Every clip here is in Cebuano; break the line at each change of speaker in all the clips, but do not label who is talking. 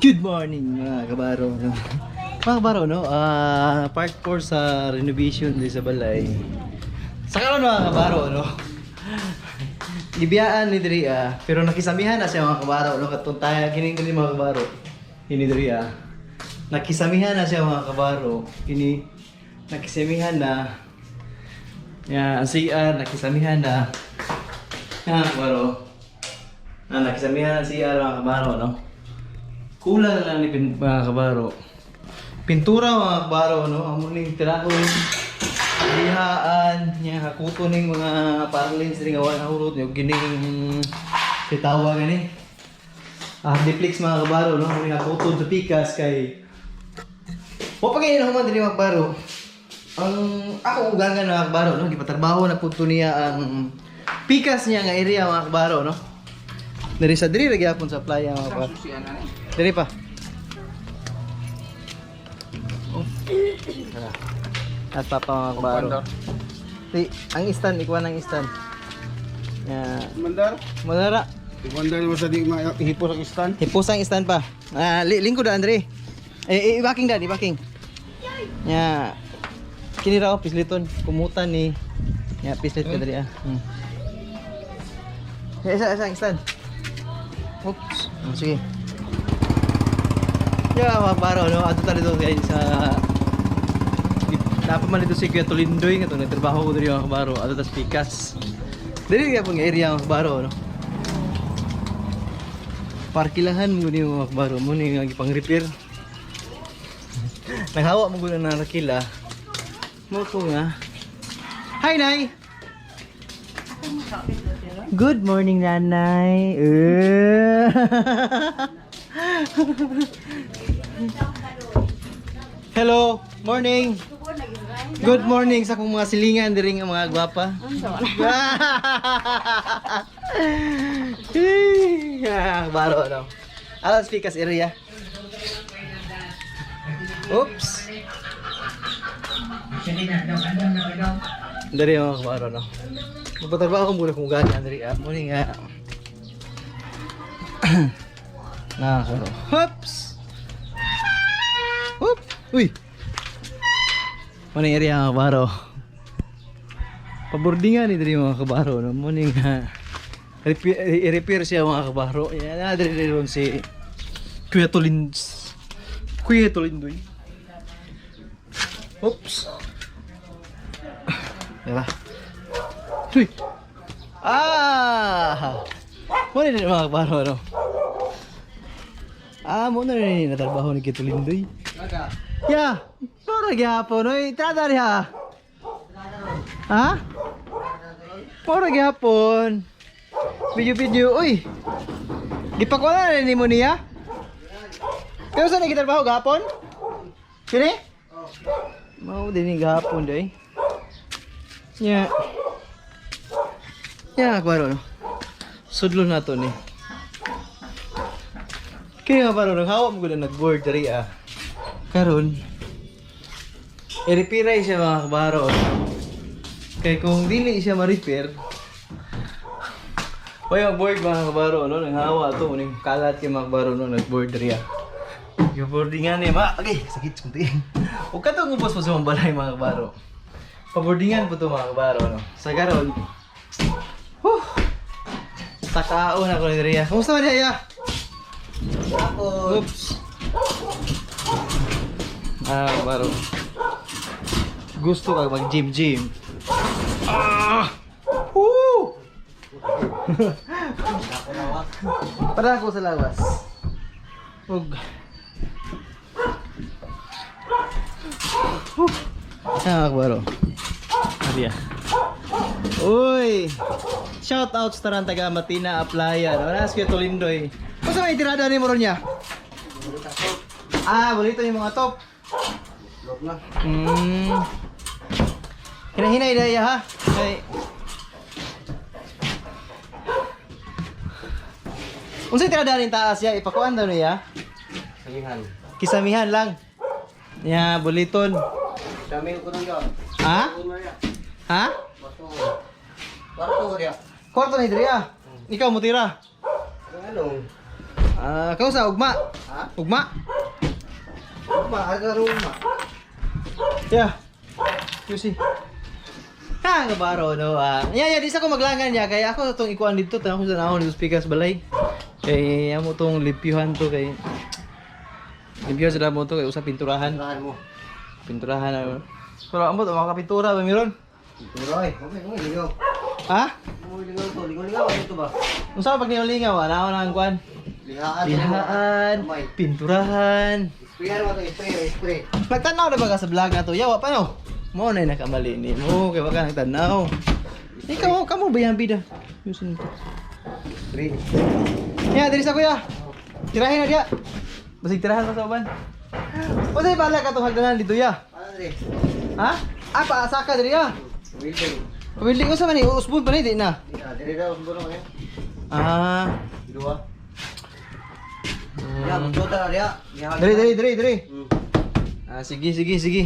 Good morning, mga kabaro, no? Mga kabaro, no? Part 4 sa renovation di sa balay. Sa karon, mga kabaro, no? Gibiyaan ni diri ah, pero nakisamihan na siya, mga kabaro, no? Katong tayo kining diri, mga kabaro. Ini diri ah. Nakisamihan na siya, mga kabaro. Kini nakisamihan na. Ya, ang CR nakisamihan na. Ya, kabaro. Ah, nakisamihan ang CR, mga kabaro, no? Kulang na lang ni mga kabaro. Pintura, mga kabaro, no? Amo ning tirahon. Lihaan niya, hakuto ning mga parlins diri nga wala nahurot niyo gining si tawag gani. Ah, diplex, mga kabaro, no? Amo ning hakuton sa pikas kay wa pa kay human diri, mga kabaro. Ang ako ugangan, mga kabaro, no? Gipatrabaho na pud to niya ang pikas niya nga area, mga kabaro, no? Diri sa diri ra gyapon sa playa, mga kabaro. Diri pa. Oh. Tara. At papa, mga kabaro. Di, ang stand, ikuha ng stand. Ya,
Mandar?
Manara.
Mandar mo sa di hipo sa stand.
Hipos ang stand pa. Ah, lingkod na, Andre. Eh, ibaking dan, ibaking. Ya. Kini ra pisliton, kumutan ni. Ya, pislit ka diri ah. Eh, isa, isa, ang stand. Oops. Oh, sige. Ya, mga baro, no? Ato tayo dito guys sa dapat man dito si Kuya Tulindoy nga to nagtrabaho ko diri, mga kabaro. Ato tas pikas. Diri gyapon nga area, mga kabaro, no? Parkilahan mo ni, mga kabaro, mo ni nga gipang repair. Naghawa mo gud na rakila. Mo ko nga. Hi, Nay. Good morning, Nanay. Eh. Hello, morning. Good morning sa akong mga silingan diri nga mga gwapa. Ah, baro no. Alas pikas area. Oops. Dari mga kabaro, no. Magpatrabaho muna kung gani diri ah. Muni nga. Nakakaro. Oops. Oop. Uy. Muna yung area, mga kabaro. Paboardingan ni diri, mga kabaro, no. Muni nga repair, i-repair siya, mga kabaro. Yan na diri diri ron si Kuya Tolins. Kuya Tolindoy. Oops. Diba? Uy. Ah! Muna din, mga kabaro, no? Ah, muna rin natrabaho ni Kuya Tolindoy. Ya, para gyapon oy, tada ha. Ha? Para gyapon. Video video, uy. Gipakuha na nimo niya? Pero saan nagkitrabaho gahapon? Kini? Mao din ni gahapon day. Nya. Nya, kwaro no. Sudlo na to ni. Kaya nga baro, naghawa mo gud nag-board diri ah. Karon, i-repair siya, mga kabaro. Kay kung dili siya ma-repair, Uy, mag-board, mga kabaro, no? Nanghawa to, muning kalat kay mga kabaro, no? Nag-board diri ah. Yung boardingan ni, ma, okay, sakit kunti. Huwag ka itong ubos mo sa mga balay, mga kabaro. Paboardingan po to, mga kabaro, no? Sa karon, whew, sakaon ako ni Ria. Kumusta man niya?
Ako.
Oops. Ah, kabaro. Gusto ka mag-gym gym. Ah! Woo! Para ako sa lawas. Ug. Huh. Ah, kabaro. Maria. Uy! Shout out sa taran taga Matina Aplaya. No? Nas kuya Tolindoy. Unsa may tirada ni mo ron niya? Ah, bolito yung mga top.
Log na.
Hinahinay daya ha. Kay unsay tirada nin taas ya? Ipakuan daw niya.
Samihan.
Kisamihan lang. Ya, buliton.
Kami ko nang yon.
Ha? Ha?
Kwarto. Kwarto riya.
Kwarto ni diri ah. Ikaw mo tira.
Ano?
Ah, kausa ugma.
Ha?
Ugma.
Ugma, aga ugma.
Yeah. You see. Ha, kabaro no. Ah, yeah, yeah, di sa ko maglangan niya kay ako tong ikuan dito, tanong ko sa naon dito speakers balay. Kay amo tong limpyuhan to kay limpyuhan sila mo to kay usa pinturahan.
Tirahan mo.
Pinturahan na. Pero amo to mga kapintura ba meron?
Pintura eh. Okay, okay, ligaw.
Ha?
Mo ligaw to, ligaw ligaw ano to ba?
Unsa pag nilingaw, ah, naon ang kuan?
Lihaan.
Lihaan,
Kamay.
pinturahan.
Spray mo to, spray, spray.
Nagtanaw na ba ka sa vlog na to? Yawa pa no? Mo na nakamali ni mo kay wala ka nagtanaw. Ikaw, kamo ba yan bida? Yusin to.
Spray.
Ya, diri sa kuya. Tirahin na diya. Basig tirahan pa sa uban. Unsay bala ka tong hagdanan dito ya?
Ano dre?
Ha? Ah, paasa ka diri ya.
Building.
Building unsa man ni usbon pa ni di na.
Di na, dire daw usbon eh.
Ah.
Dua. Ya, magdota na diya.
Diri diri diri diri.
Hmm.
Ah, sige sige sige.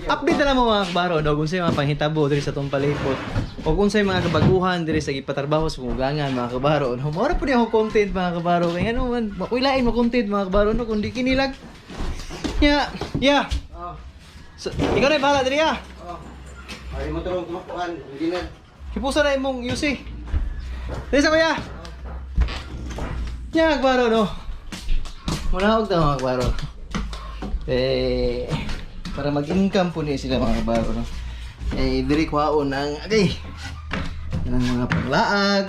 Update na lang mo mga kabaro no kung unsay mga panghitabo diri sa tong palipot o kung unsay mga kabaguhan diri sa gipatrabaho sa kugangan mga kabaro no. Mao ra pud akong content mga kabaro kay ano man makuilain mo content mga kabaro no kundi kinilag. Ya, ya.
Oh.
So, ikaw na bahala diri ah.
Oh. Ay mo turong kumakuan, hindi na.
Hipusa na imong UC. Diri sa kuya. Ya, kabaro no. Muna og ta mga kabaro. Eh para mag-income po ni sila mga kabaro no. Eh diri kwaon ang agay. Ang mga panglaag.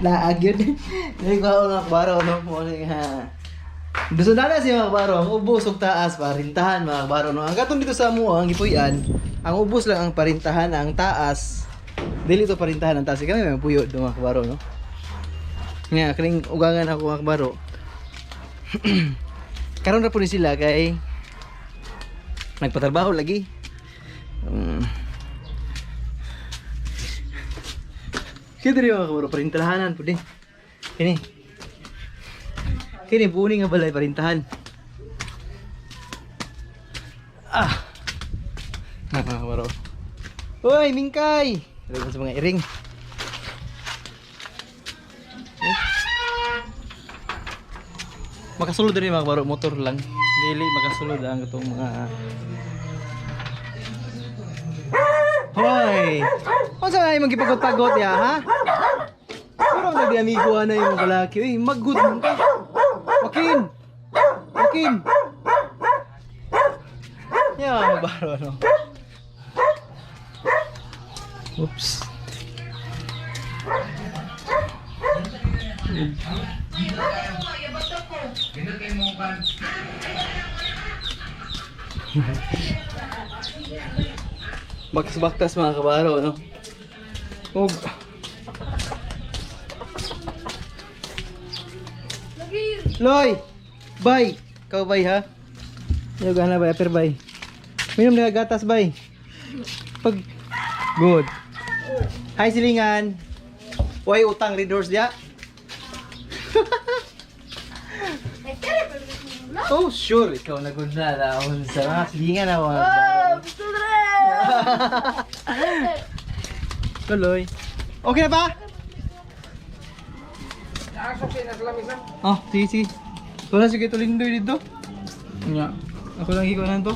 Laag yun. Diri kwaon mga kabaro no. Mo ni nga. Gusto na na siya mga kabaro, ang ubos ug taas parintahan mga kabaro no. Ang katong dito sa amo ang gipuy-an, ang ubos lang ang parintahan, ang taas dili to parintahan ang taas. Kami may puyo do mga kabaro no. Nga kining ugangan ako mga kabaro. Karon ra po ni sila kay nagpatrabaho lagi. Kaya diri mga kabaro, parintahanan po din. Kini. Kini buuni nga balay parintahan. Ah. Na mga kabaro. Uy, mingkay. Daghan sa mga iring. Eh. Makasulod rin mga kabaro, motor lang. Dili makasulod ang itong mga. Hoy! Unsa na imong gipagot-pagot ya, ha? Puro na di amigo ana imong kalaki. Uy, magud man ka. Joaquin! Joaquin! Ya, mabaro no. Oops. Baktas-baktas mga kabaro, no? Og Loy! Bay! Ikaw bay ha? Ayaw gana bay, aper bay. Minom na gatas bay. Pag... Good. Hi silingan! Way utang readers dia. Oh sure, ikaw na good na naon sa mga silingan na mga. Tuloy. Okay na ba? Oh, sige, sige. Wala sige tulindoy dito. Nya. Ako lang ikaw to.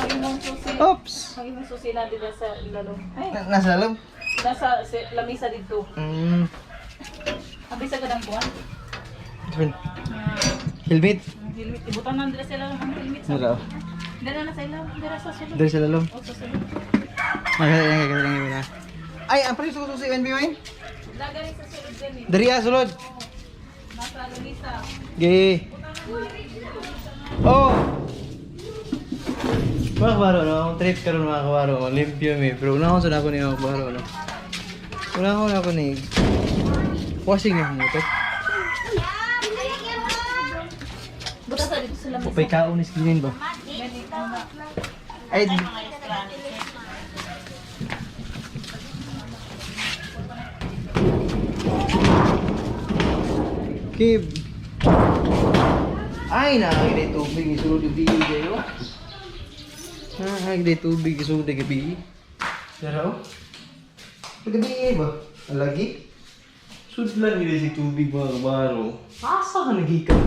Ang imong susi.
Oops.
Ang imong susi na dito sa lalong. Ay,
Nasa lalom.
nasa si, lamisa dito. Abi sa kadang kuan.
Helmet.
Ang helmet ibutan na dira sa ilalong ang helmet sa.
Nara.
Dira na sa ilalong, dira sa sulod.
Diri sa lalom.
O sa sulod.
Ay, ay, ay, ay, ay, ay. Ay, ang presyo ko susi NB Wine.
Lagay sa sulod gani.
Diri ah, sulod.
Nasa lamisa.
Ge. Oh. Mga kabaro, no? Akong trip karon mga kabaro, limpyo mi. Pero unahon sa ako ni mga kabaro, no? Unahon ako ni washing ni motor.
Buta sa dito sa lamisa.
Upay kaon ni skinin ba?
Gani mga
Ay, Kib. Ay, nakakita tubig. Isulod yung bihi kayo. Nakakita tubig. Isulod yung bihi. Pero, pagkabi ba? Alagi? Sudlan nila si tubig, mga kabaro. Asa ka nagikan?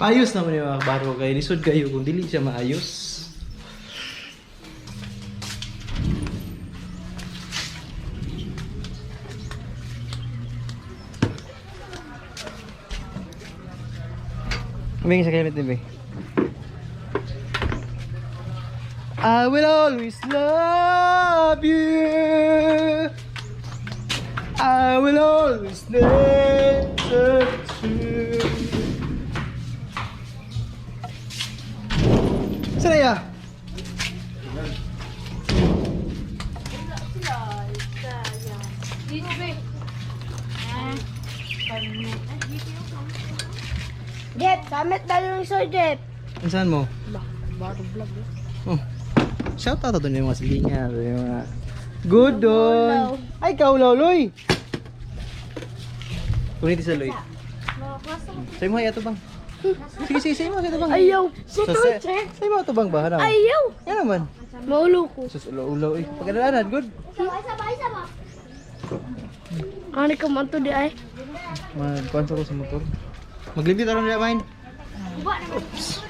Paayos naman yung mga kabaro kay lisod kayo kung dili siya maayos. Humingi sa helmet ni Be. I will always love you. I will always love you. Saan na ya?
Jeff, samit na yung Sir Jeff.
Ang saan mo? Oh. Shout out to yung mga silingan, yung mga Good don. Ay, kaulaw, Loy. Kunin sa Loy. Sa'yo mo, ay, ato bang? Sige, sige, sa'yo mo, sa'yo bang?
Ayaw.
So, sa'yo mo, ato bang ba? Ano?
Ayaw.
Yan naman.
Maulo ko.
Sus, ulaw-ulaw eh. Pagkadalanan, good.
Ano ka man to di ay?
Mag-kuhan ko sa motor. Maglimpyo taron nila, mine.
Oops.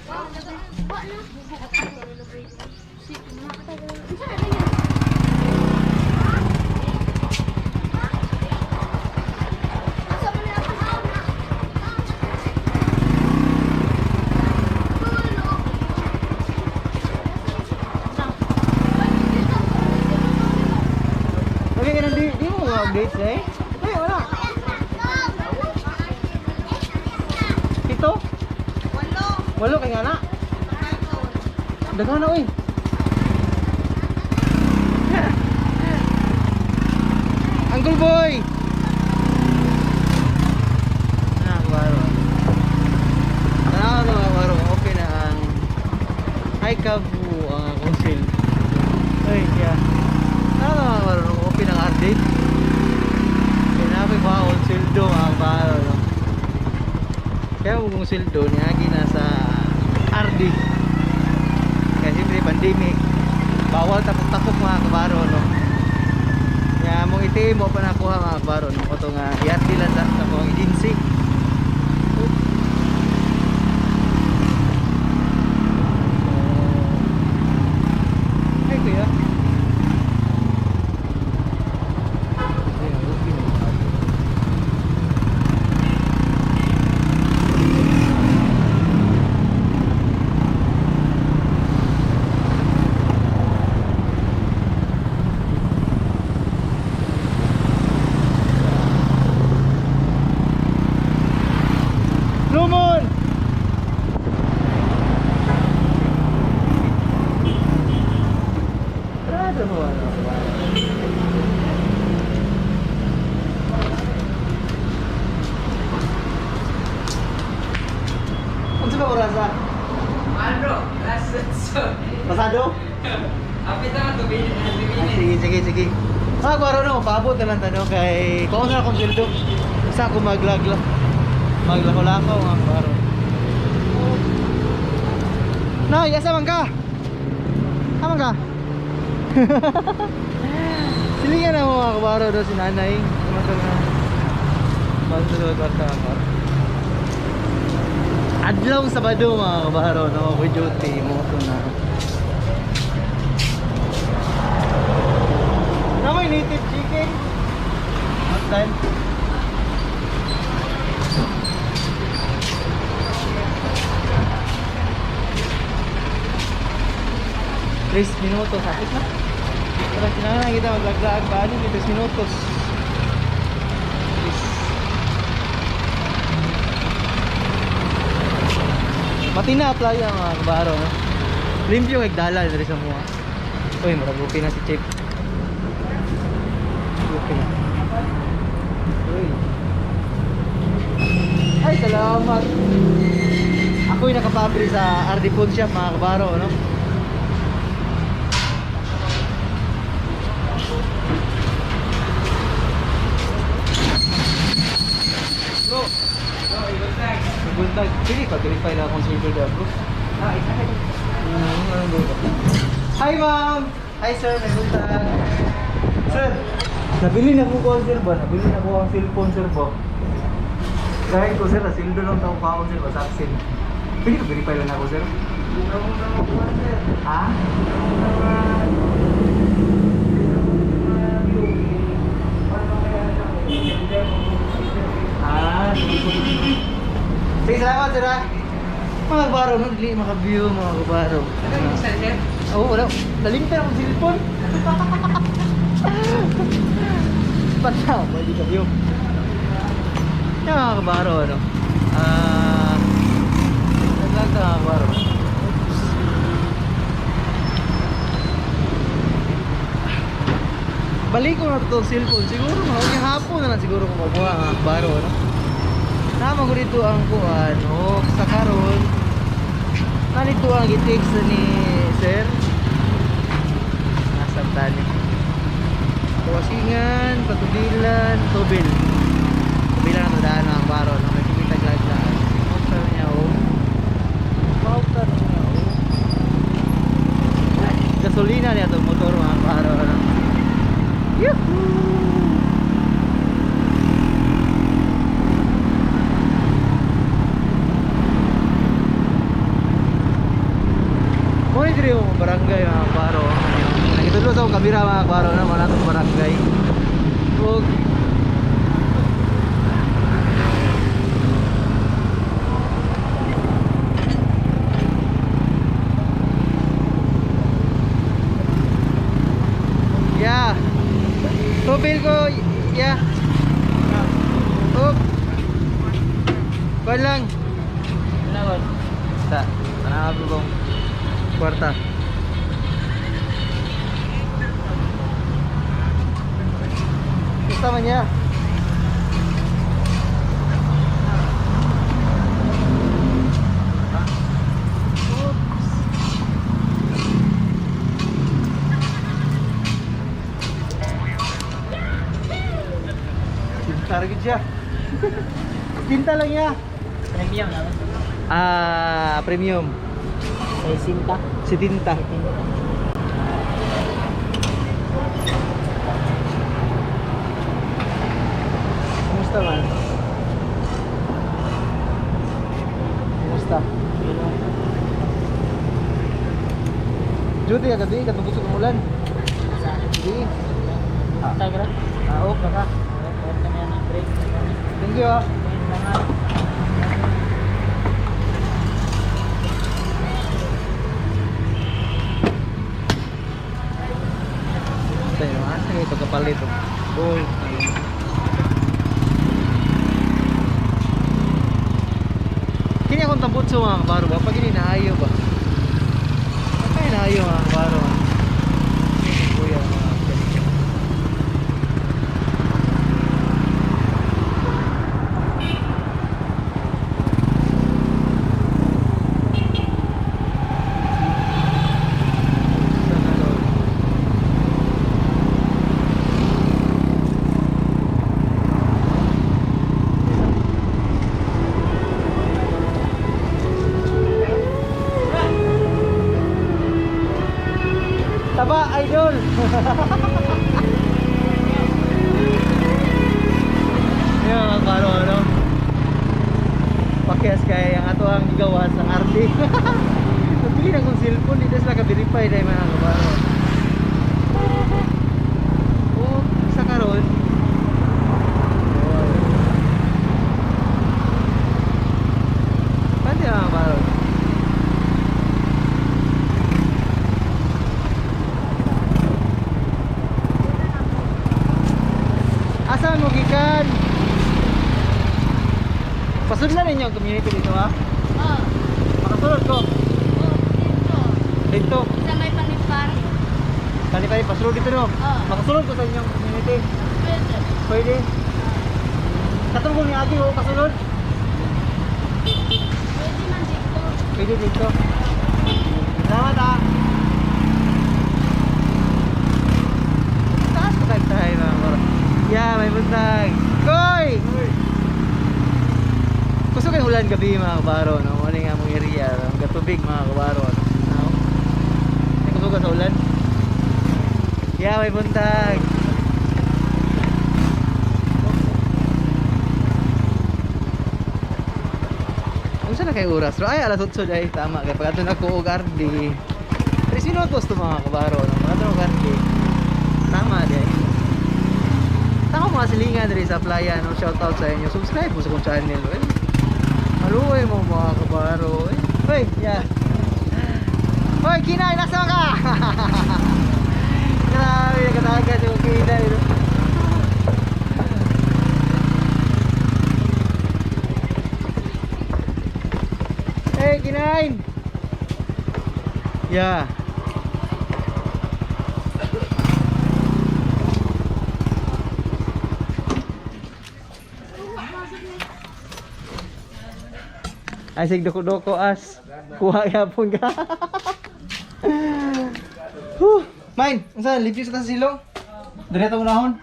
Okay, ganun, di mo ma-update eh. Ay, wala. Ito? Walo. Walo, kay nga na. Daghan na, uy. Uncle Boy! Ah, baro. Tanaw na mga baro, okay na ang ay kabu ang akong sale. Ay, kaya. Tanaw na mga baro, okay na ang update. Kaya pa akong sweldo mga baro. No? Kaya kung sweldo niagi na sa RD. Kaya siyempre pandemic, bawal tapok-tapok mga kabaro no. Kaya mong itim mo pa nakuha mga kabaro no. Oto nga i-RD lang sa mong agency. Ay kuya. Ay, okay na. Lumon! Sarado mo ano? Unsa ba orasa?
Ano? Last so.
Pasado?
Apit na 2 minutes.
Ah, sige, sige, sige. Ah, klaro no, paabot na lang tanong kay kung na akong sweldo. Isa ako maglagla. Maglako-lako mga klaro. Nay, asa man ka? Asa man ka? Silingan na mo mga kabaro do si nanay. Tumatawag na. Magdulog kwarta mga kabaro. Adlaw Sabado mga kabaro no, ako duty mo to na. Na may native chicken. What time? Tres minutos, sakit na. Tara, kinahanglan kita maglaglag pa. Ano ni 3 minutos? Tres. Matina playa mga kabaro, no? Limpyo kay dala diri sa mga. Uy, murag okay na si Chip. Okay na. Uy. Ay, salamat. Ako'y nakapabri sa RD Food Shop mga kabaro, no? Buntag. Pili pa, verify na akong server da bro.
Ah, isa ka.
Anong bro? Hi ma'am! Hi sir, may buntag. Sir, nabili na ko ang sir ba? Nabili na ko ang cellphone sir ba? Dahil ko sir, nasildo lang tao pa sir ba sa aksin. Pili ko verify lang ako sir. Ha? Ah, sige. Sige, salamat sir ah. Mga kabaro, no? Dili maka-view, mga kabaro.
Ano yung sir, sir?
Oo, wala. Nalimtan akong cellphone. Pataw, pwede ka view. Yan mga kabaro, ano? Ah, naglag ka mga kabaro. Oops. Balik ko na itong cellphone. Siguro, mga hapon na lang siguro kung mabuha mga kabaro, ano? Tama ko dito ang kuan. O, sa karon. Nalito ang gitext ni sir. Nasa tani. Kawasingan, Patubilan, Tubil. Tubilan ang daan mga kabaro. No? May kumita laglaan. Mautar niya oh. Mautar niya oh. Gasolina niya itong motor mga kabaro. No? Yuhuu! Mo ni diri mo barangay mga kabaro. Nagitudlo sa akong kamera mga kabaro na mga natong barangay. Ug Yeah. Tubig ko, yeah. Up. Kuan lang. Ta, ano kong kwarta. Gusto man niya. Oops. Target siya. Tinta lang niya.
Premium naman.
Ah, premium.
Sa Sinta.
Si Tinta. Kumusta man? Kumusta? Judy, kagabi, katong gusto kong ulan. Hindi.
Tagra.
Ah, oh, baka. Thank you ah. Tayo, asa kayo pagkapalit oh. Gold. Kini akong tambutso mga kabaro ba? Pag ini naayo ba? Pag naayo mga kabaro. Kuya mga kabaro. Sa karon. Taba, idol! Yung mga karo, ano? Pakyas kay ang ato ang gigawas ang arte. Nabili na kong cellphone, dito sila ka-verify dahil mga kabaro. Oh, sa karon. Pwede mga kabaro. Asa mo gikan? Pasudlan ninyo ang community dito ha?
Oh,
Makasulod ko.
oh, dito.
Dito.
Sa may panipari.
Kani kani pasulod dito no.
Oo.
Makasulod ko sa inyong community.
Pwede.
Pwede. Katong ni Agi oh, kasulod.
Pwede man dito.
Pwede dito. Salamat ah. Taas pa tayo tayo mga koro. Yeah, may buntag. Koy! Kusog kay ulan gabi, mga kabaro, no? Ano nga mong area, ang gatubig, mga kabaro, no? No? Ay, kusog ka sa ulan. Yeah, may buntag. Unsa na kay oras? Ay, alas 8 ay tama kay pag na ko og RD. 3 minutos to, mga kabaro, no? Pag og RD. Tama di. Tako mga silingan diri sa playa, no? Shout out sa inyo. Subscribe mo sa kong channel. Eh. Maluoy mo, mga kabaro. Eh. Hoy, yeah. Hoy, Kinay, nasa ka? Grabe, nakataga si Kinay, no? Hey, Kinay! Yeah. Ay, sig doko-doko as. Kuha yapon ka. Huh. Mine, unsa limpyo sa silong? Dire ta unahon.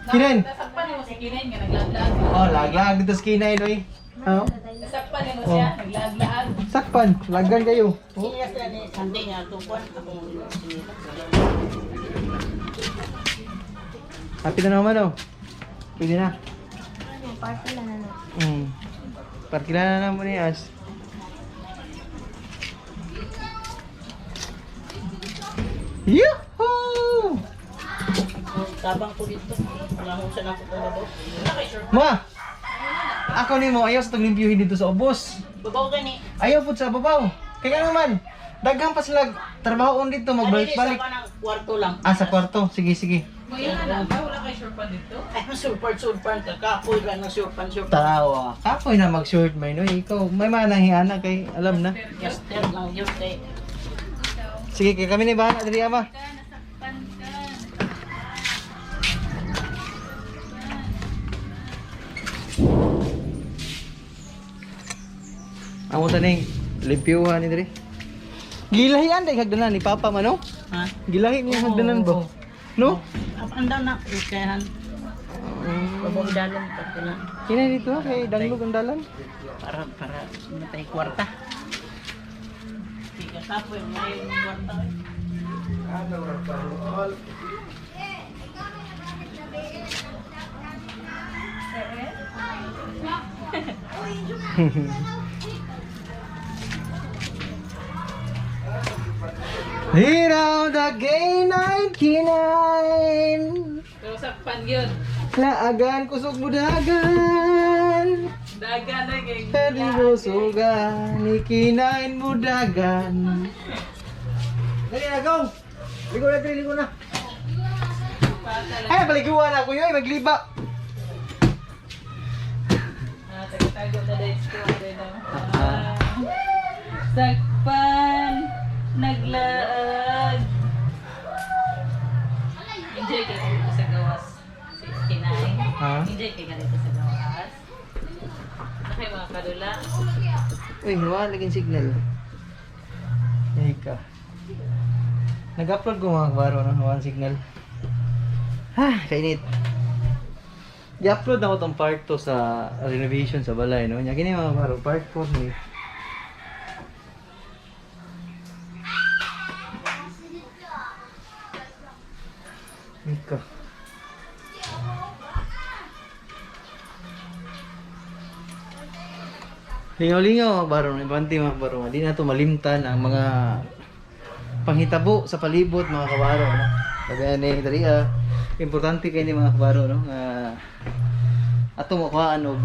Kinain.
Nasakpan mo si Kinain nga naglaag-laag.
Oh, laglag dito sa Kinain oy. Oh.
Nasakpan mo siya, naglaag-laag.
Sakpan, laggan kayo. Oh.
Sinilas na ni Sunday nga tukon akong sinilas.
Happy na naman oh. Pwede na.
Parcel na na.
Parkila na naman ni As. Yahoo!
Tabang ko dito. Wala mo sa nako ko babaw.
Ma! Ako nimo ayaw sa taglimpyuhin dito sa ubos.
Babaw gani.
Ayaw pud sa babaw. Kaya naman, daghan pa sila trabahoon dito magbalik-balik.
Sa kanang kwarto lang.
Ah, sa kwarto. Sige, sige.
Mo na ba wala kay sure pa dito?
Ay, surpan surpan ka kapoy ra ng surpan surpan.
Tarawa. Kapoy na mag-short may no. Ikaw, may mga nanghiana kay alam na.
Master lang yun kay.
Sige, kay kami ni bahala diri ama.
Nasakpan ka.
Amo taning limpyuhan ni diri. Gilahian dai hagdanan ni Papa man no?
Ha?
Gilahi niya hagdanan ba? No?
Up and down na kayan. Babaw dalan pa sila.
Kina dito ha, kay danglog ang dalan.
Para para matay kwarta. Tiga kapoy mo yung kwarta.
Hiraw the gay 99.
Pero sakpan gyud.
Laagan kusog budagan.
Dagan na kay.
Pwede mo sugan, ikinain budagan. Dali na, go! Ligo na, dali, ligo na. Ay, paliguan ako yun, magliba.
Ah, tago na dahil ko din no.
Ah.
Sakpan naglaag. Enjoy kay dito sa gawas. Si Kinay.
Ha?
Enjoy kay ka dito sa gawas. Nakay mga kadula.
Uy, wala laging signal. Ika. Nag-upload ko, mga kabaro, no? Wala signal. Ha, kainit. I-upload na ko tong part 2 sa renovation sa balay, no? Nya kini, mga kabaro, part 4 ni. Ika. Lingaw-lingaw, mga kabaro, no? Ibante, mga kabaro. Di na to malimtan ang mga panghitabo sa palibot, mga kabaro, no? Sabi ni dali ah, importante kay ni, mga kabaro, no? Nga ato mo kuhaan og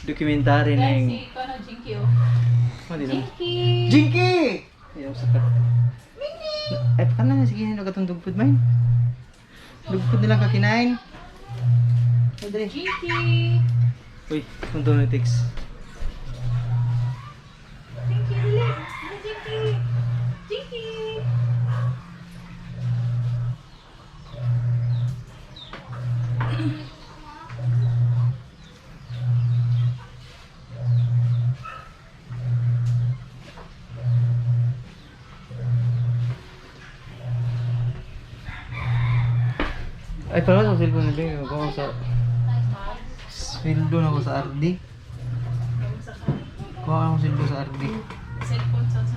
dokumentary
Guys,
ning
si Kono Jinky oh.
Ano din?
Jinky!
Jinky! Ayaw sa ka. Ay, baka na sige na gatong dugpod man. Dugpod nilang kakinain. Ay, dali.
Jinky!
Uy, punto na text.
Jinky, dali! Dali, Jinky! Jinky!
Ay, pala sa cellphone nila. Ako sa... Sweldo na ako sa RD. Kuha akong silbo sa RD.
Cellphone sa sa.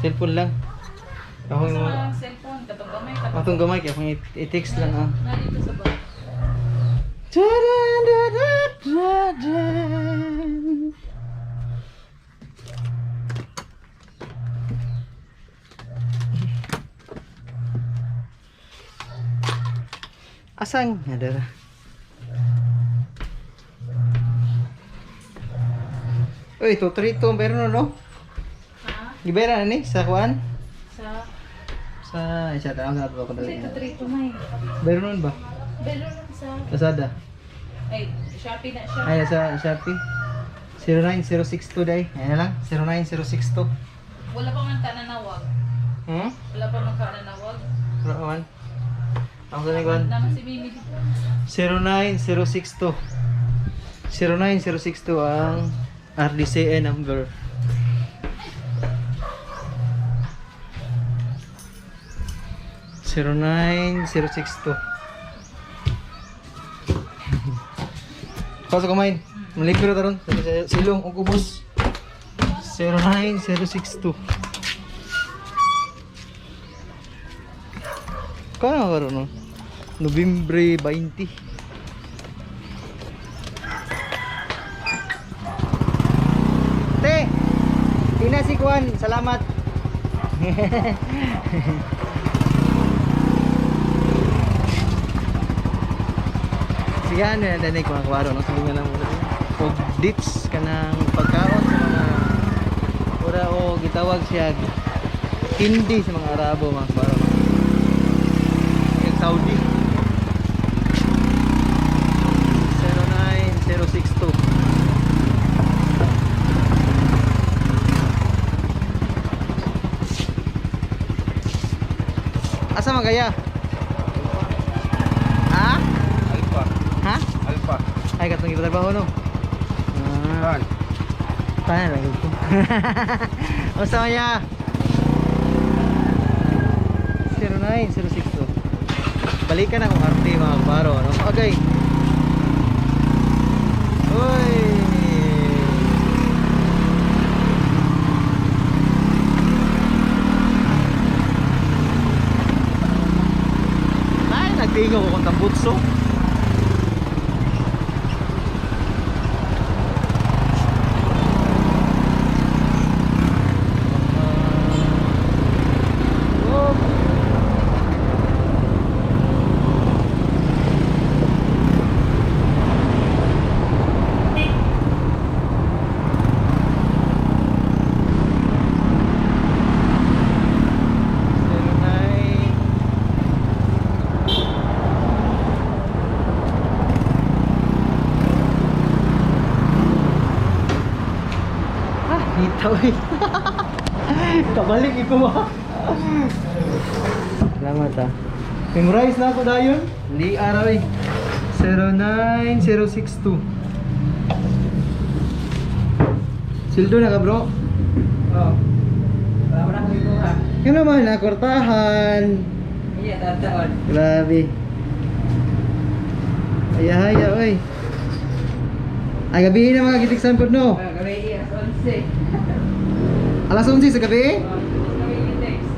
Cellphone lang. Ako
Sa
yung
mga cellphone katong gamay katong.
atong gamay kay akong i-text lang ah.
Na dito sa ba.
Tadadadadadan. Asan? Adara. Uy, 232 pero no, no?
Ha?
Gibera na ni sa kuan?
Sa
Sa isa tawag sa ato ko
Kasi
dali.
ito 32 may.
Pero nun ba?
Pero lang sa
Lazada.
ay Shopee na siya.
Ay, sa Shopee. 09062 day. Ayan na lang. 09062.
Wala pa man tananawag.
Hmm?
Wala pa man kananawag.
Wala pa man. Ang sa nagwan.
Naman si Mimi dito.
09062. 09062 ang RDCN number. 09062. Pasok kumain. Malikiro taron. Silong ug ubos. 09062. Kano karon no? Nobyembre 20. Te! Ina si Juan, salamat. Sige, ano yan, danig mga kwaro, no? Sige nga lang muna. Og dips ka ng pagkaon sa mga ura o gitawag siya hindi sa mga Arabo mga kwaro. No? Yung Saudi. 09062. Asa man kaya? Ha?
Alpha.
Ha?
Alpha.
Ay, katong ipatrabaho no? Ah,
Kan.
tanan lang ko. Unsa man ya? 09062. Balikan akong arte mga baro, no? Okay. Uy. Ay, nagtingo ko kung tambutso. Oh. 09. Ah, hita uy. Kabalik ikaw ah. Salamat ah. Memorize na ako dayon. Hindi araw eh. 09062. Sildo na ka bro.
Oh. Wala mo na akong ikuha.
Yun naman, nakortahan.
Iya, tataon.
Grabe. Ayahaya, oy. Ay, gabi na mga gitiksan po, no?
Ah, gabi, iya, alas 11.
Alas 11 sa gabi?
Oh, gabi yung text.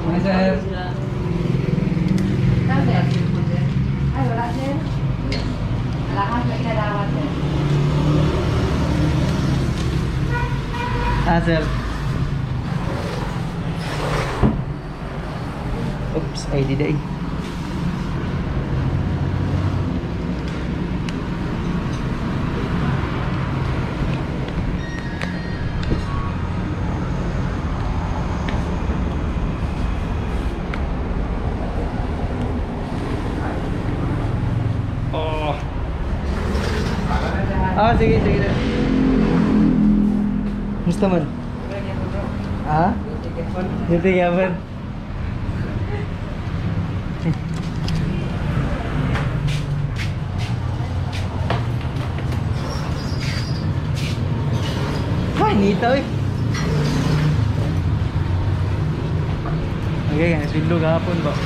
Mga sir.
Ay, wala sir. Wala kang ginagawa sir.
Ah, sir. Oops, ID day. Sige, sige sir. Musta man? Ha? Hindi yaman. Ha, nita oy. Okay, guys, sweldo gahapon ba?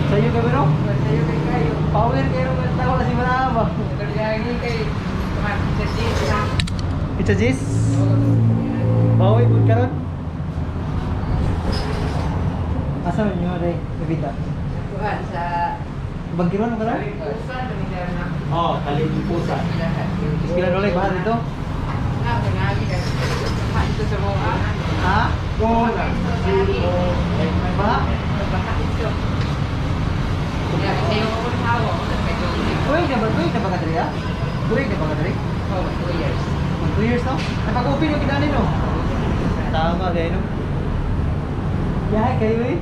Sa'yo ka ba no?
Sa'yo kay kayo.
Power kayo ng tao kasi marama ba?
Lagi kay sa G's.
It's a G's? Bawi po karon? Asa man nyo rin, Nabita?
Kuan sa
Bangkiron mo karon?
Pusa na na.
Oo, oh, kalipusan. Iskilan ulit ba dito?
Ah, kunagi ka. Ito sa mga.
Ha? Ba?
Ito. Sa'yo ko kung hawa ko sa medyo.
Tuig na ba? Tuig na ba ka diri ha? Tuig na ba ka diri?
Oh, 2 years.
Mag 2 years no? Napag-open yung kinani no? Tama kayo no? Yahay kayo eh.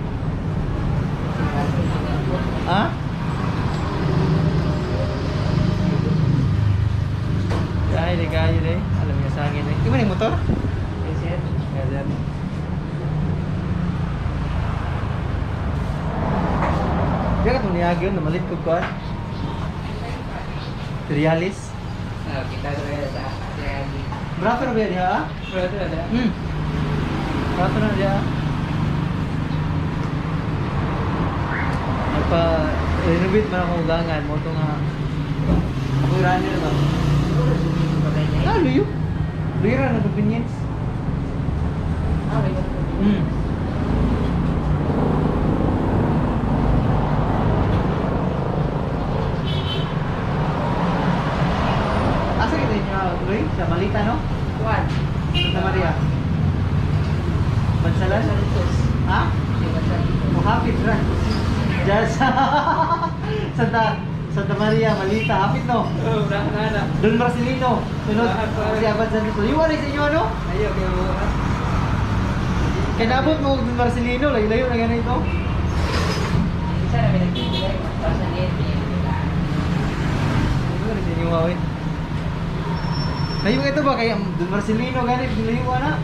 Ha? Yahay di kayo eh. Alam niya sa akin eh. Di ba na yung motor?
Yes, sir.
Yes, sir. Di ka itong niyag yun, namalit ko kuhan. Realis.
Ah, kita ko sa
Brato na ba yan ha?
Brother, ada.
Brato na diha. Nagpa-renovate man akong ugangan mo ito nga. Ako runner ba? Ah, luyo. Luyo na convenience. Asa kita inyo, Luy? Sa Malita, no?
Kuan.
Santa Maria. Bansalan?
Santos.
Ha? Muhapit ra. Diyan sa Santa Santa Maria, Malita, hapit no?
Oh, na na.
Don Marcelino. Sunod si Abad Santos. Yung wala sa inyo ano?
Ayo kayo.
Kaya nabot mo og Don Marcelino, layo-layo na ganito.
Isa na may nagbibigay 1,008.
Ano sa inyo awit? Layo ito ba kay ang Don Marcelino ganit layo ana?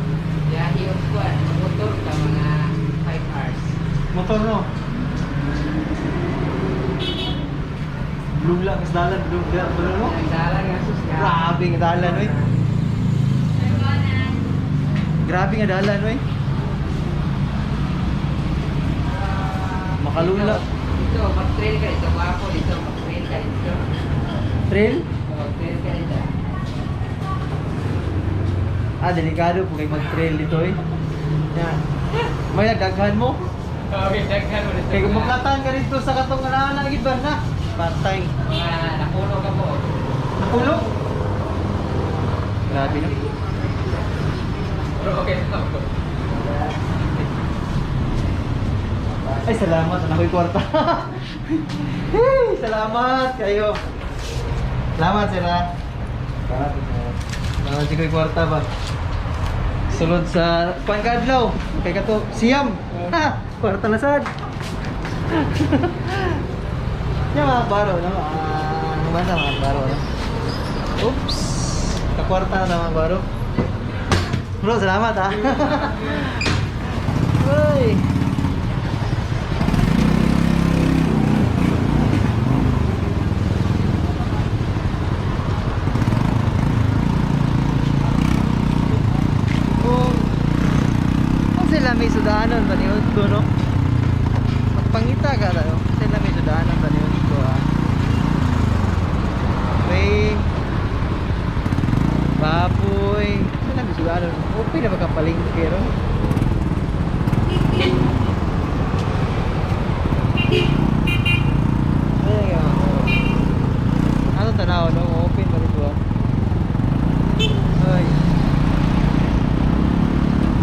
Biyahe og kuan, motor ka mga 5 hours.
Motor no. Blue lang is dalan, blue lang, blue no.
Ang dalan nga sus nga.
Grabe nga dalan oy. Grabe nga dalan oy. Makalula.
Dito, mag-trail ka dito, gwapo dito, mag-trail ka dito.
Trail?
Mag-trail ka dito.
Ah, delikado po kay mag-trail dito eh. Yan. May daghan mo.
Okay, daghan mo dito.
Kay kung maglatan ka dito sa katong ana gid ba na? Patay.
Mga napuno ka po.
Napulo. Grabe no.
Pero okay na po.
Ay, salamat. Anak ko'y kwarta. Hey, salamat kayo. Salamat, sir. ah. Salamat si ko'y kwarta ba. Sulod sa pangkadlaw. Kay kato, siyam. Ha, kwarta na sad. Yan mga baro, no? Ah, naman na mga baro, no? Oops. Kakwarta na mga baro. Bro, salamat ha. Uy. Kung sila may sudanon ba niyo ko no? Magpangita ka tayo. Sila may sudanon ba niyo ko ah. May baboy. Sila may sudanon. Okay na ba kang palengke ro? Ayun, nga. Ano tanaw no? Open ba dito ah? Ay.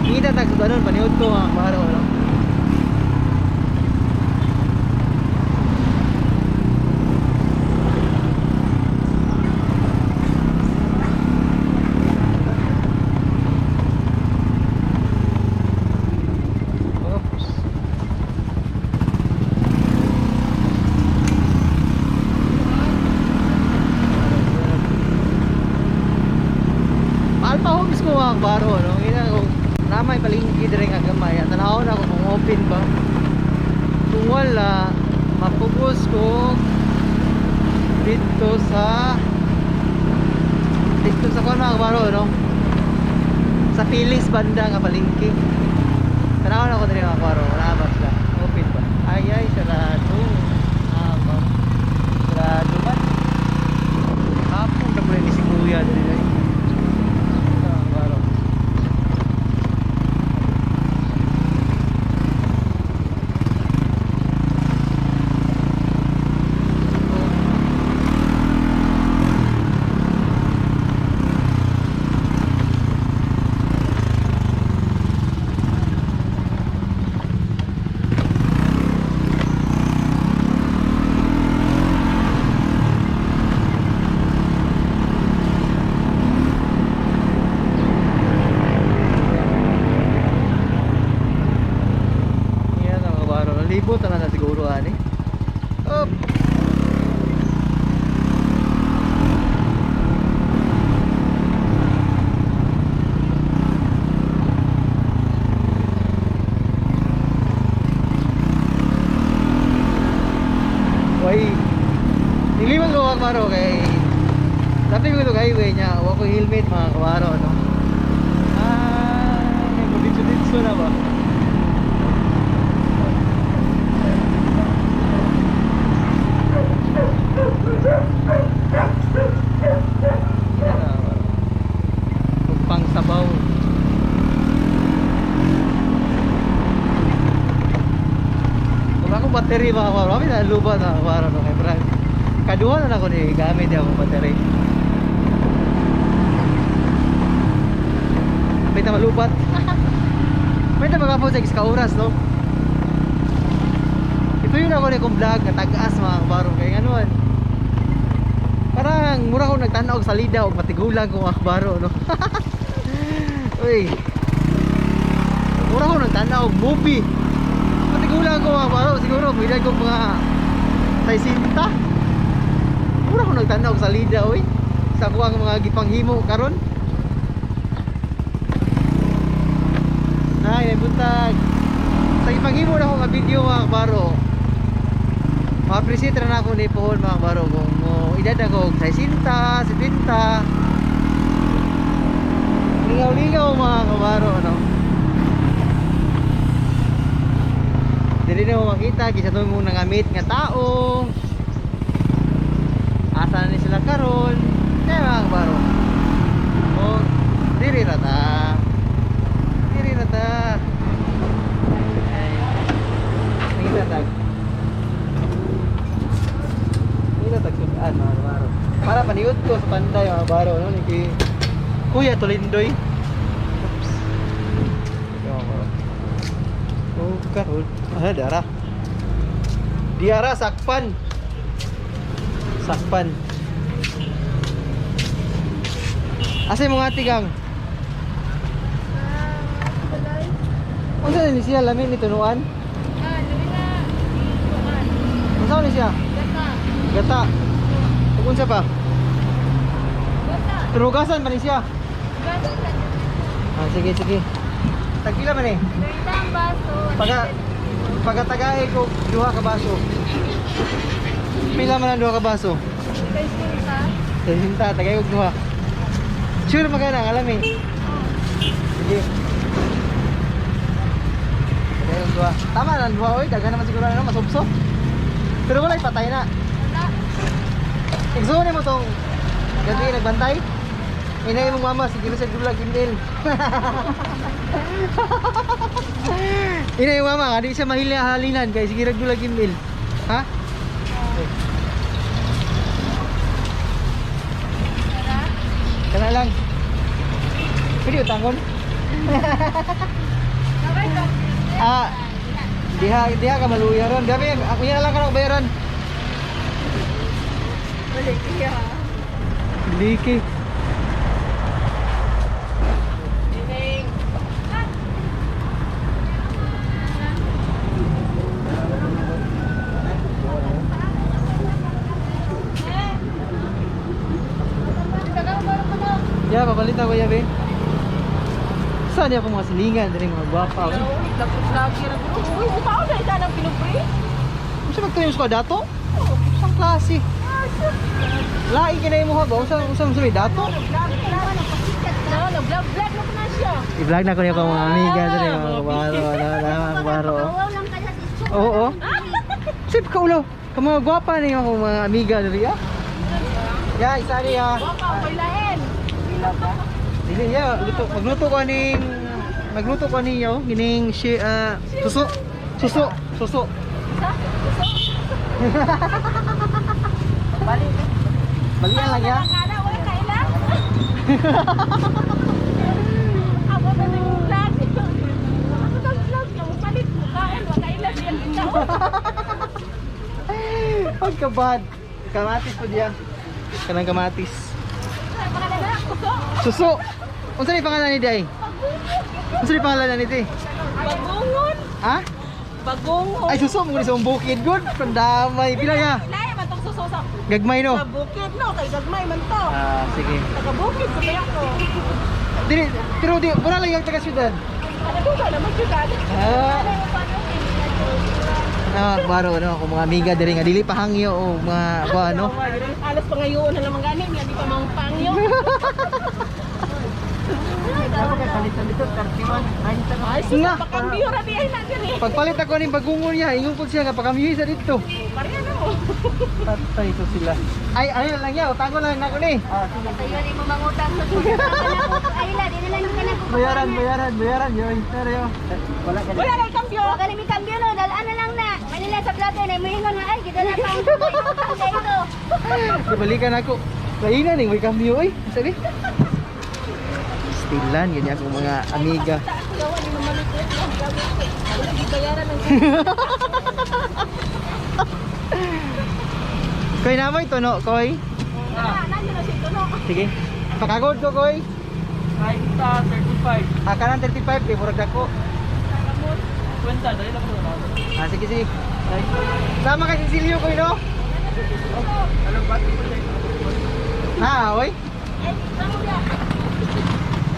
Kita tag sudanon paniud ko mga kabaro no. Oops. Nahubis ko mga kabaro, no? Ina ko, namay palingki dire nga gamay. At tanaw na ako kung open ba. Kung wala, mapugos ko dito sa kuan mga kabaro, no? Sa Pilis banda nga palengke. Tanaw na ako diri mga kabaro, wala ba sila? Open ba? Ay ay, sarado. Ah, ba. Sarado man. Hapon na pala ni si Kuya diri ay. Ito, mga kabaro. Yan ang kabaro. Nalibot na na siguro ani. Up. Way. Niliman ko mga kabaro kay Dapat ko itong highway niya. Wa ko helmet mga kabaro no. Ah, dito-dito na ba? Pang sabaw. Wala akong battery mga kabaro. Kami na luba na kabaro no kay Brad. Kaduha na ako ni gamit yung akong battery. May na malubat. May na mga po sa ka oras no. Ito yun ako ni kong vlog nga tag-as mga kabaro kay nganon. Parang mura ko nagtanaw og salida og matigulang kong akbaro no. Uy. Mura ko nagtanaw og movie. Matigulang ko mga kabaro siguro may ko mga 60. Mura ko nagtanaw og salida uy. Sa kuwang mga gipanghimo karon. Ay, may buntag. Sa gipanghimo na ako nga video mga kabaro. Ma-appreciate na ako ni Pohon mga kabaro kung mo edad ako og 60, 70. Lingaw-lingaw mga kabaro no. Dili na mo makita kisa tong mong nangamit nga tao. Asa na ni sila karon? Kaya mga kabaro. O diri ra ta. Diri ra ta. Ay. Nakita tag. Nakita tag sudan mga kabaro. Para paniud ko sa panday mga kabaro no ni kay Kuya Tolindoy. Oops. Ito, mga kabaro. Oh, karon. Ah, dara. Diara sakpan. Sakpan. Asa yung mga tigang? Unsa ni siya lamin ni tunuan?
Ah, labi na.
Unsa ni siya?
Gata.
Gata. Ug unsa pa?
Gata.
Turugasan pa ni siya.
Gata.
Ah, sige sige. Tagpila man eh.
30 ang baso.
Pagkatagahe ko duha ka baso. Pila man ang duha ka baso?
60.
60, tagay og duha. Sure magana ang alam eh. Sige. Tagay og duha. Tama lang duha oy, daghan naman siguro ano masubsob. Pero walay patay na.
Wala.
Igsuon mo tong gabi nagbantay. Inay mong mama sige na sa dulag email. Inay mama, kadi siya mahila halinan kay sige rag dulag email. Ha? Kana lang. Pwede utangon? Ah, diha diha ka maluya ron. Gabi, ako yan lang ka bayaran.
Balik iya.
Liki.
Evening.
Ya, papalit ako ya, be. Saan niya akong mga silingan diri, mga gwapa.
Lagi ra ko. Uy, upaw na ita ng pinupri.
Unsa magtuyo sa dato? Isang klase. Lain kinay mo ha ba? Unsa may dato?
No, nag-vlog vlog na ko na siya.
I-vlog na ko niya akong mga amiga diri, mga kabaro, na na mga kabaro.
Pakawaw lang ka sa school.
Oo. Sip ka ulo. Ka mga gwapa ni akong mga amiga diri ah. Ya, isa niya.
Waka may lain.
Dili ya, luto magluto ko niyo gining si suso. Suso, suso.
Sa?
Balian lang ya.
Kana wala kaila. Amo na ning vlog. Ako tang vlog nga palit mo kaon wa kaila siya ikaw.
Pagkabad. Kamatis po diya. Kanang kamatis.
Pangalan na ako.
Suso. Unsa ni pangalan ni Day? Unsa ni pangalan ni Day?
Bagungon.
Ha?
Bagungon.
Ay, suso mo ni sa bukid good. Pandamay pila ya.
Lahi man tong suso sa
Gagmay no.
sa bukid no kay gagmay man to.
Ah, sige.
Taga bukid ko kaya ko.
Dili, pero di wala lang yung taga syudad.
Ano ka naman syudad?
Ah. Ah, baro no, ako mga amiga diri nga dili pa hangyo o mga kuan no.
Alas pa ngayon na lamang gani, niya di pa mang pangyo. Ay,
Nga.
sus, pakambyo ra di ay na diri.
Pagpalit ako ning bagungon niya, ingon po siya nga pakamyoy sa dito.
Pareha na mo.
Patay to sila. Ay, ano lang ya, utango lang nako ni.
Tayo ni mo mangutang sa Ay la, di na lang ka na
Bayaran, bayaran, bayaran yoy. Pero yo. Wala ka.
Wala na kambyo.
Wa kami kambyo no, dalaan na lang na. Manila sa vlogger na muingon nga ay gidala pa ang utang sa ito.
Balikan ako. Laina ning may kambyo oy. Sabi. Stilan ganyan akong mga amiga.
Gawa ni Mama Likot, no? Wala gibayaran ng
Koy namoy to no, koy.
Ah, nandiyo na siya ito, no?
Sige. Pakagod ko, koy.
30, 35.
Ah, kanang 35 kay murag dako.
Kwenta, dali lang ko.
Ah, sige, sige. Sama kay Cecilio, koy, no? Ha, oy.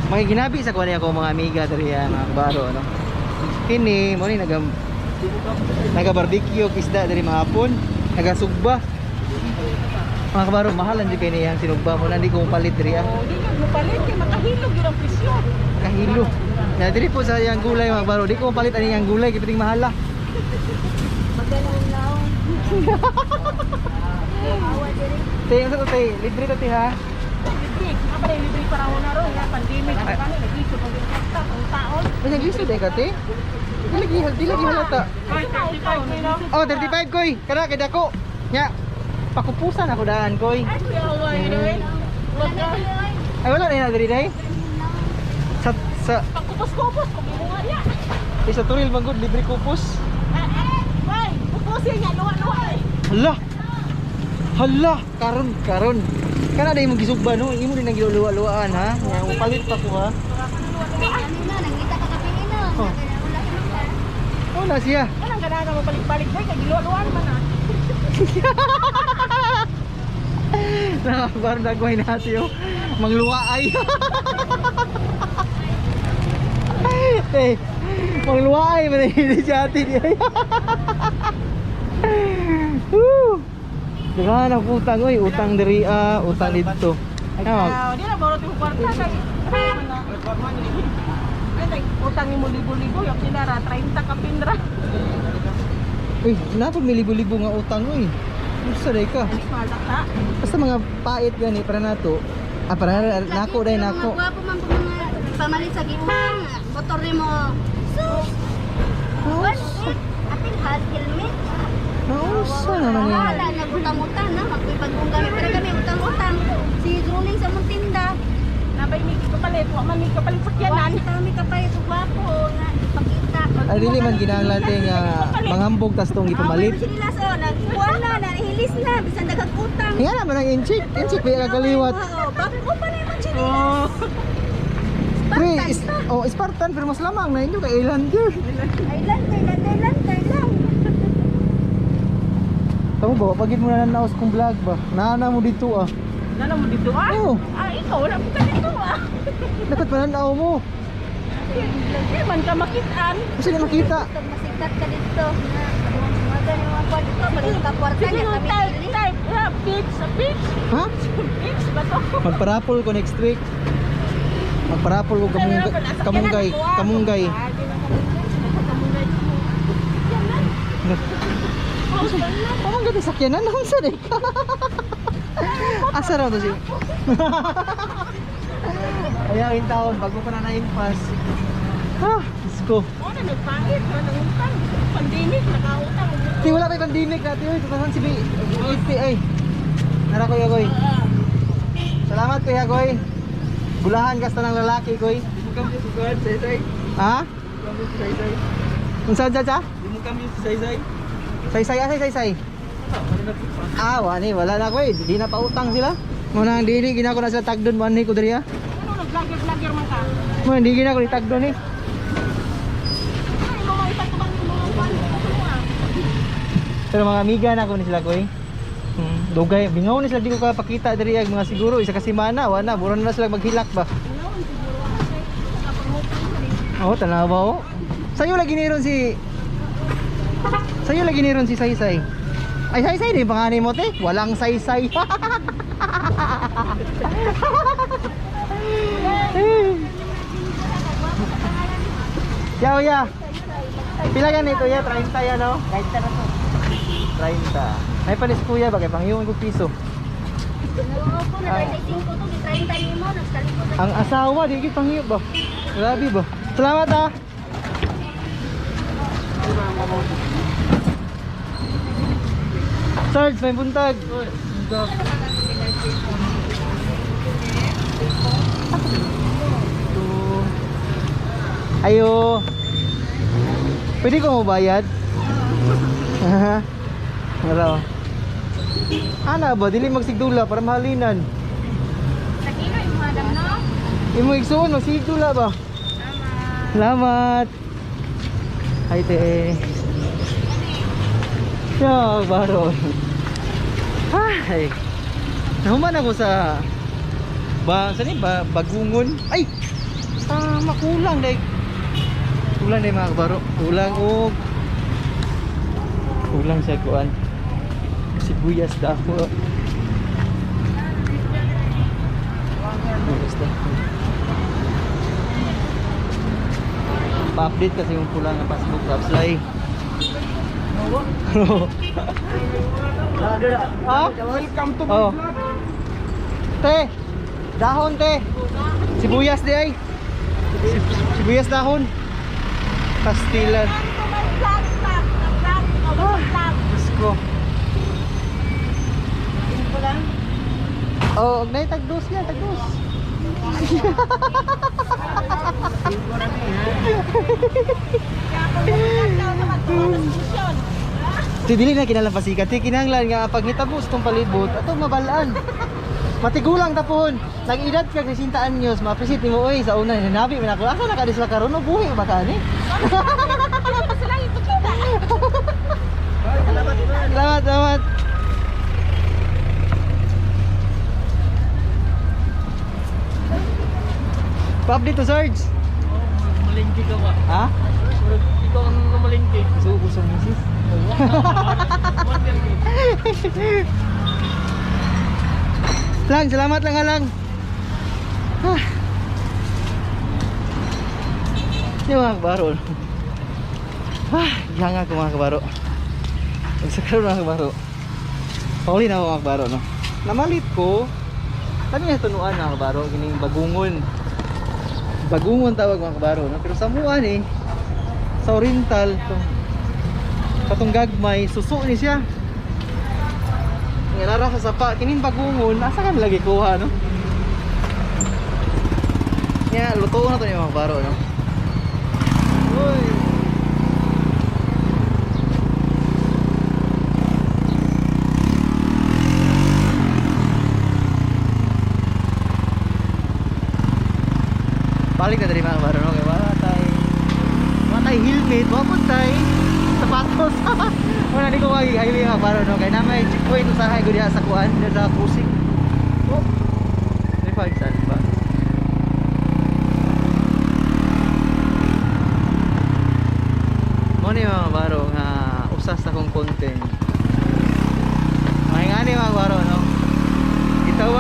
Mga ginabi sa kuwan ako mga amiga diri ah, mga kabaro ano. Kini mo ni naga naga barbecue isda diri mga hapon, nagasugba. Mga kabaro, mahal ang kay niyang sinugba mo na hindi ko palit diri ah.
Oh, di ka mopalit kay makahilog yun ang presyo.
Kahilo. Na diri po sa iyang gulay mga kabaro, di ko mapalit ani iyang gulay kay piting mahala.
Magdala laong.
Te, unsa to te? Libre to te ha.
Libre. Apa na libre para na ron nga pandemic ano pa naglisod ang kwarta ang taon.
Ay, naglisod eh ka te. Di lagi halata.
Ay, 35 no.
Oh, 35 koy. Kana kay dako. Nya. Pakupusan ako daan koy.
Ay, kuya, away, anyway.
Wala na tuloy.
Ay wala na yun diri day. Sa sa
Pagkupos-kupos, kumunga niya.
eh, sa turil man gud libre kupos.
Ah, eh, way, pupusin niya, luwa-luwa eh.
Hala. Hala, karon karon. Kana day imong gisugba no, imo din ang giluluwa-luwaan ha. Nga palit pa ko ha.
Ano na, nangita ka kape no.
Oh.
Wala ka na.
Wala siya.
Walang ganahan ka mabalik-balik, boy, kay giluwa-luwaan man ah.
Nakabar dagway natin yung mangluwaay. Eh, mangluwaay man hindi siya atin. Woo! Daghan ang utang oy, utang diri ah, utang didto. Ah,
Ah, di na borot yung kwarta kay ay, tay, utang mo libo-libo, yung sinara, 30 ka pinra.
uy, napag may libo-libo nga utang oy. Unsa day ka?
Dali malak na.
Basta mga pait gani para nato. Ah, para nako day nako.
Mga gwapo man po mga pamalit sa giutang. Motor nimo. Sus.
Nausa.
Apil has helmet.
Nausa naman yan.
Wala nagutang-utang na magpipagong kami pero kami utang-utang. Si Ruling sa mong tinda.
Nabay mi kapalit, wa man mi kapalit sa kiyanan.
Wa kami kapalit ug gwapo nga ipakita.
Ay dili man ginahanglan te nga manghambog tas tong gipamalit.
Away mo sila so nagkuan na, nahilis na bisan daghang utang.
Nga naman ang inchik, inchik ba kagaliwat.
Oo, bago pa na imong chinilas.
Pre,
Spartan
is,
pa.
oh, Spartan pero mas lamang na inyo kay Islander.
Islander, Islander lang.
Tamo ba, pagid mo na naos kong vlog ba? Naana mo dito ah.
Nana mo dito ah?
Oo.
Ah, ikaw wala mo ka dito ah.
Dapat mananaw mo.
Di man ka makitaan.
Kasi na makita.
Masikat ka dito. Mga ganyan mga kwarto. Malit ka kwarta
Sige
niya
nung
kami
type,
dili.
type, ha, pitch, pitch,
Ha?
pitch ba to?
Magparapol ko next week. Magparapol ko kamunggay, kamunggay, kamunggay. Pamanggay sa sakyanan, naman sa rin. Asa raw to si? Ayaw in taon, bago pa na na-impas. Ah, let's go.
Ano, nagpangit, nangutang. Pandemic, nakautang.
Ti wala pa'y pandemic natin, oy, 2007. 80 ay. Nara ko Goy. Salamat Kuya Goy. Bulahan kasta ng lalaki, Goy.
Di mo kami sugad, Saysay.
Ha?
Di mo kami Saysay.
Unsa unsa sa?
Di mo kami Saysay.
Saysay asay saysay. Ah, wani wala na ko eh. Di na pautang sila. Muna ang dili gina ko na sila tagdon wani ko diri ah.
Ano, nag-vlogger-vlogger man ka?
Muna di gina ko ni tagdon eh.
Ay, mga itatubang yung mga kwan. Ano ah?
Pero mga amiga na ko ni sila ko eh. Dugay bingaw ni sila di ko kapakita diri ag mga siguro isa ka semana wala bura na sila maghilak ba. Oh, tanawa oh. Sayo lagi ni ron si Sayo lagi ni ron si Saysay. Ay Saysay di panganay mo te. Walang saysay. Yaw ya. Pila ganito ya? 30 ya no?
30 na to.
30. Ay panis kuya bagay pangyuan ko piso.
Oo po, na 35 to, di 30 nimo, nagtalikod.
Ang asawa di gyud panghiyo ba? Grabe ba? Salamat ah. Sarge, may buntag. Two. Ayo. Pwede ko mo bayad? Ano? Ana ba dili magsigdula para mahalinan.
Sa kilo yung madam no?
Imo igsuon magsigdula ba? Salamat. Hi te. Yo, baro. Ay. Nahuman ako sa ba sa ni ba bagungon. Ay. Tama kulang dai. Kulang dai mga kabaro. Kulang og kulang sa kuan. Sibuyas dako. Sibuyas dako. Pa-update kasi yung kulang ng passbook apps lay. Ha?
Welcome to
Oh. Te. Dahon te. Sibuyas di ay. Sibuyas dahon. Pastilan.
Ito may vlog, vlog, vlog, vlog, vlog.
Diyos ko. Oh, og nay tagdos niya, tagdos.
Kaya kung vlog daw naman, tuwa sa
Ti dili na kinahanglan pasikat. Ti kinahanglan nga pag hitabo sa tong palibot ato mabalaan. Matigulang tapon. Nag-edad ka 60 anyos, ma-appreciate nimo oy sa una hinabi man ako. Asa na ka di sila karon no buhi ba ka ani?
Ano sila ipakita?
Salamat, salamat. Pa-update to Sarge.
Malingki ka ba?
Ha?
Ikaw ang namalingki.
Gusto ko sa misis. Lang, salamat lang alang. Ah. Yung mga kabaro. Ah, gihanga ko mga kabaro. Sa karon mga kabaro. Pauli na ako mga kabaro, no. Namalit ko. Kami nga tunuan mga kabaro, kining bagungon. Bagungon tawag mga kabaro, no. Pero sa muan eh, sa Oriental, tong katong gagmay, suso ni siya. Nga nara sa sapa, kining bagungon, asa ka lagi kuha, no? Nya, luto na to ni mga kabaro, no. Uy. Balik na diri mga kabaro, no? Kay wala tay helmet, wala po tay sapatos. Wala di ko mag highway mga kabaro, no? Kay na may checkpoint usahay ko diha sa kuan, diha sa kusing. Oh. Di pa saan ba?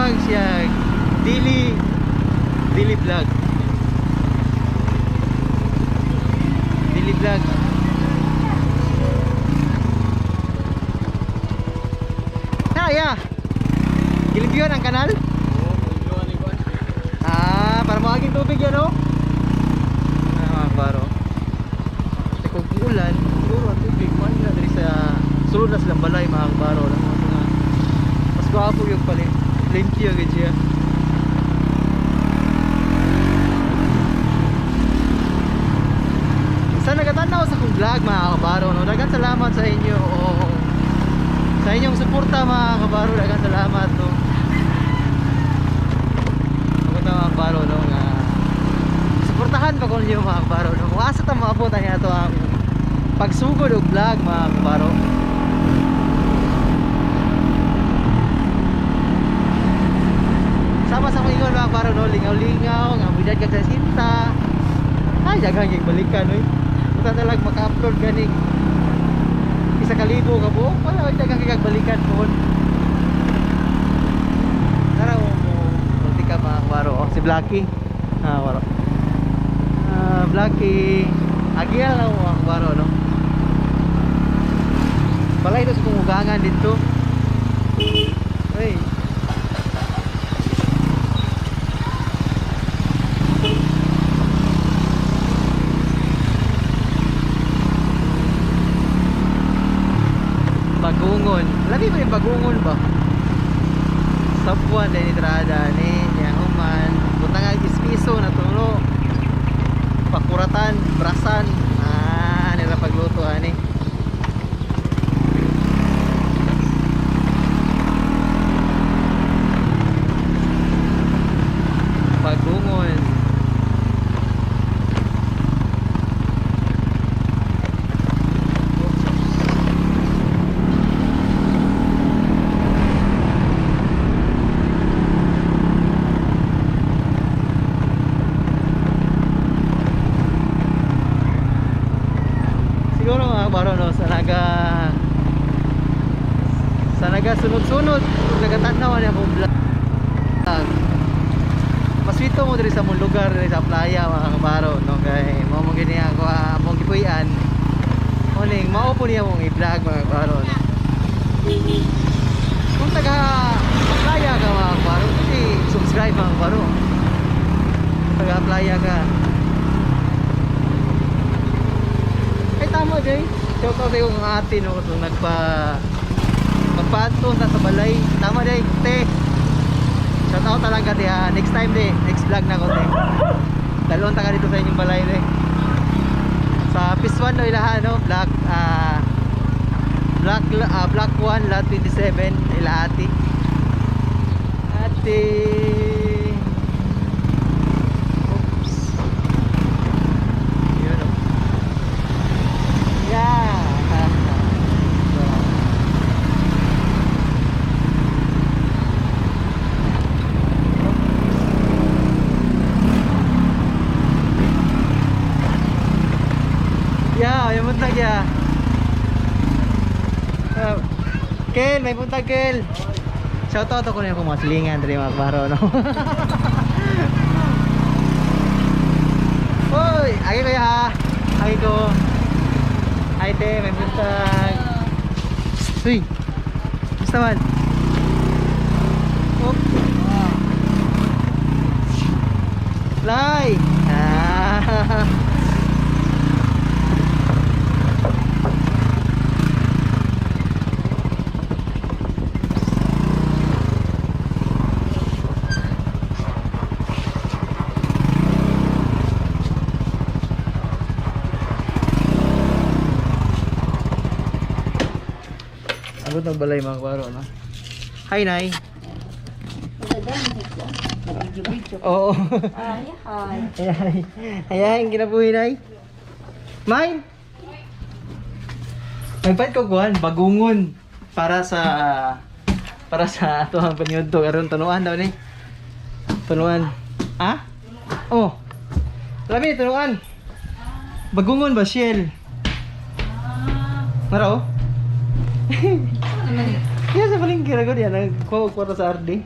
Gitawag siya Dili Dili Vlog. Dili Vlog. Ah, yeah. Gilimpyuhan ang kanal? Ah, para maaging tubig yan, oh. Ah, mga baro. Eh, kung ulan, siguro ang tubig, man na diri sa sulod na silang balay, mga baro. Lang mga mga mas gwapo yung pala. Limpyo, agad siya. Sa nagatanaw sa kong vlog, mga kabaro, no? Daghang salamat sa inyo. Oo. Sa inyong suporta, mga kabaro, daghang salamat, no? Maganda, mga kabaro, no? Nga, suportahan pa ko ninyo, mga kabaro, no? Kung asa ta maabot ang ato ang pagsugod og vlog, mga kabaro. Sama sa mga ingon, mga kabaro, no? Lingaw-lingaw, nga mudyad kag sa sinta. Ay, daghang yung balikan, oy. Punta na lang maka-upload ganing 1,000 ka buok. Wala, oy, daghang kag balikan po. Tara mo mo multi ka, mga kabaro. Oh, si Blacky. Ah, baro. Ah, Blacky. Agial na mo, mga kabaro, no. Balay ito sa kumugangan dito. Uy. Bagungon. Labi ba yung bagungon ba? Sabuan din itrada ni niya human. Butang ang ispiso na tulo. Pakuratan, brasan. Ah, nila pagluto ani. Bagungon. Siguro mga baro, no, sa naga sunod-sunod nagatanaw ani akong vlog. Maswito mo diri sa mong lugar diri sa playa, mga kabaro, no, kay mao mo gini ako among gipuy-an. Uning mao po niya mong i-vlog, mga kabaro, no? Kung taga playa ka, mga kabaro, pwede subscribe, mga kabaro. Taga playa ka. Ay, tama Jay. Shout out sa iyong ate, no, kung nagpaadto na sa balay. Tama Jay, te. Shout out talaga te ha. Next time te, next vlog na ko te. Dalawang ta ka dito sa inyong balay te. Sa Phase 1 no ilaha, no, Block 1 lot 27 ila ate. Ate. Oops. Yun, oh. Yeah. Yeah, may buntag ya. Uh, Kel, may buntag Kel. Shout out ako na yung mga silingan diri, mga baro, no. Hoy, agi ko ya. Agi ko. Ay te, may buntag. Uy. Basta man. Op. Fly. Ah. Abot ng balay, mga kabaro, no? Hi, Nay. Oo.
Ay, hi.
Ayan. Ayan, kinabuhi, Nay. Mine! Nagpalit ko kuhan, bagungon para sa ato ang panyudto karon tunuan daw ni. Tunuan. Ah? Oh. Labi tunuan. Bagungon ba shell? Maro? Yan sa palengke ra gud yan nagkuha ko sa RD.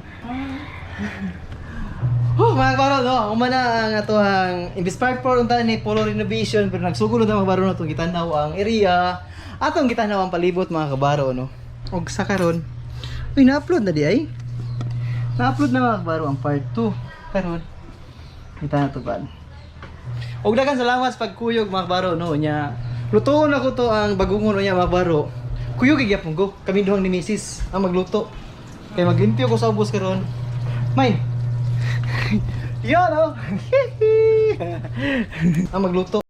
Huh, mga kabaro, no? Uma na ang atohang imbis part 4 unta ni Polo renovation, pero nagsugod na, mga kabaro, no, atong gitanaw ang area, atong gitanaw ang palibot, mga kabaro, no. Og sa karon, uy, na-upload na di ay. Na-upload na, mga kabaro, ang part 2. Karon kita na to. Og daghang salamat sa pagkuyog, mga kabaro, no, nya. Lutoon ako to ang bagungon niya, mga kabaro. Kuyog gyapon ko. Kami duhang ni Mrs. ang magluto. Kay maglimpyo ko sa ubos karon. Mine. Yan oh. Ang magluto.